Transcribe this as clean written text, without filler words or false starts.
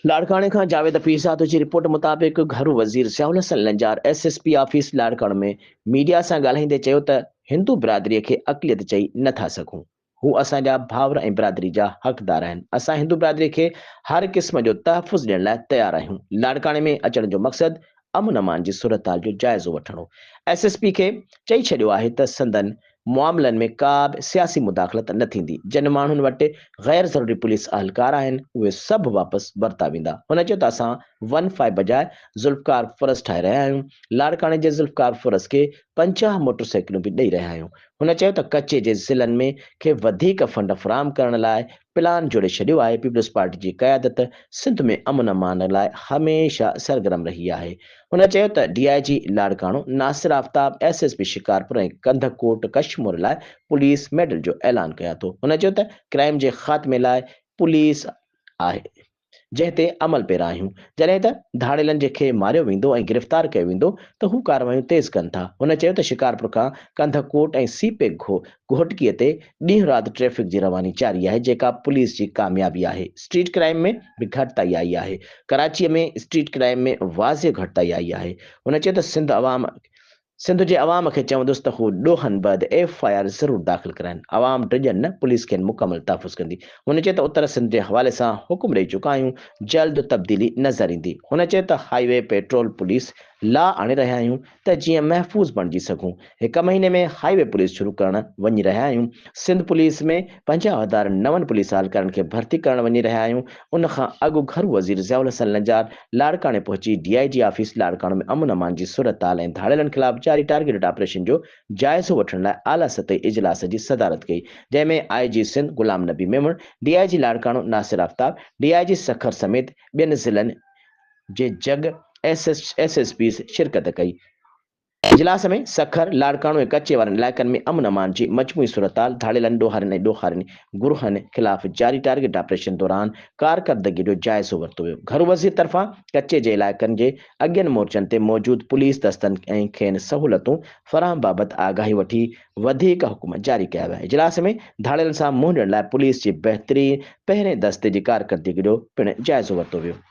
لاڙڪاڻي کان جاويد پيرزادو جي رپورٽ مطابق گهرو وزير Zia ul Hassan Lanjar S S P office Larkana ۾ media سان ڳالهائيندي چيو ته هندو برادري کي اقليت چئي نه ٿا سگهون، هو اسان جا ڀائر ۽ برادري جا حقدار آهن، اسان هندو برادري کي هر قسم جو تحفظ ڏيڻ لاء تيار آهيون، لاڙڪاڻي ۾ اچڻ جو مقصد امن امان جي صورتحال جو جائزو وٺڻ هو، ايس ايس پي کي چئي ڇڏيو آهي ته سندن معاملن ۾ ڪا به سياسي مداخلت نه ٿيندي، جن ماڻهن وٽ غير ضروري پوليس اهلڪار آهن اهي سڀ واپس ورتا ويندا. هن چيو ته اسان ون فائيو بجاء ذوالفقار فرس ٺاهي رهيا آهيون، لاڙڪاڻي جي ذوالفقار فرس کي 50 موٽر سائيڪلون به ڏئي رهيا آهيون. هن چيو ته ڪچي جي ضلعن ۾ کي وڌيڪ فنڊ فراهم ڪرڻ لاء پلان جوڙي ڇڏيو آهي، پيپلز پارٽي جي قيادت سنڌ ۾ امن امان لاء هميشه سرگرم رهي آهي. هن چيو ته D I G Larkana Nasir Aftab, S S P Shikarpur ۽ Kandhkot Kashmore لاء پوليس ميڊل جو اعلان ڪيان ٿو. هن چيو ته ڪرائيم جي خاتمي لاء پوليس آهي جنهن تي عمل پيرا آهيون، جڏهن ته ڌاڙيلن جي کي ماريو ويندو ۽ گرفتار ڪيو ويندو ته هو ڪارروايون تيز ڪن ٿا. هن چيو ته شڪارپور کان ڪنڌڪوٽ ۽ سي پيڪ گهوٽڪي تي ڏينهن رات ٽريفڪ جي رواني جاري آهي جيڪا پوليس جي ڪاميابي آهي، اسٽريٽ ڪرائيم ۾ به گهٽتائي آئي آهي، ڪراچي ۾ اسٽريٽ ڪرائيم ۾ واضح گهٽتائي آئي آهي. هن چيو ته سنڌ عوام سنڌ جي عوام کي چوندس ته هو ڏوهن بعد ايف I R ضرور داخل ڪرائن، عوام ڊڄن نه، پوليس کين مڪمل تحفظ ڪندي. هن چيو ته اتر سنڌ جي حوالي سان حڪم ڏئي چڪا آهيون، جلد تبديلي نظر ايندي. هن چيو ته هاء وي پيٽرول پوليس لا آڻي رهيا آهيون ته جيئن محفوظ بڻجي سگهون، هڪ مهيني ۾ هاء وي پوليس شروع ڪرڻ وڃي رهيا آهيون، سنڌ پوليس ۾ 50 هزار نون پوليس اهلڪارن کي ڀرتي ڪرڻ وڃي رهيا آهيون، ان کان اڳ گهرو وزير ضياء الحسن لنجار لاڙڪاڻي پهچي ڊي I جي آفيس لاڙڪاڻو ۾ امن امان جي صورتحال ۽ ڌاڙيلن خلاف جاري ٽارگيٽڊ آپريشن جو جائزو وٺڻ لاء اعليٰ سطحي اجلاس جي صدارت ڪئي، جنهن ۾ آء جي سنڌ غلام نبي ميمڻ، ڊي I جي لاڙڪاڻو ناصر آفتاب، ڊي I جي سکر سميت ٻين ضلعن جي جڳ ايس ايس پيز شرڪت ڪئي. اجلاس ۾ سکر، لاڙڪاڻو ۽ ڪچي وارن علائقن ۾ امن امان جي مجموعي صورتحال، ڌاڙيلن، ڏوهارين ۽ ڏوهارين گروهن خلاف جاري ٽارگيٽ آپريشن دوران ڪارڪردگي جو جائزو ورتو ويو. گهرو وزير طرفان ڪچي جي علائقن جي اڳين مورچن تي موجود پوليس دستن ۽ کين سهولتون فراهم بابت آگاهي وٺي وڌيڪ حڪم جاري ڪيا ويا. اجلاس ۾ ڌاڙيلن سان منهن ڏيڻ لاء پوليس جي بهترين پهرين دستي جي ڪارڪردگي جو پڻ جائزو ورتو ويو.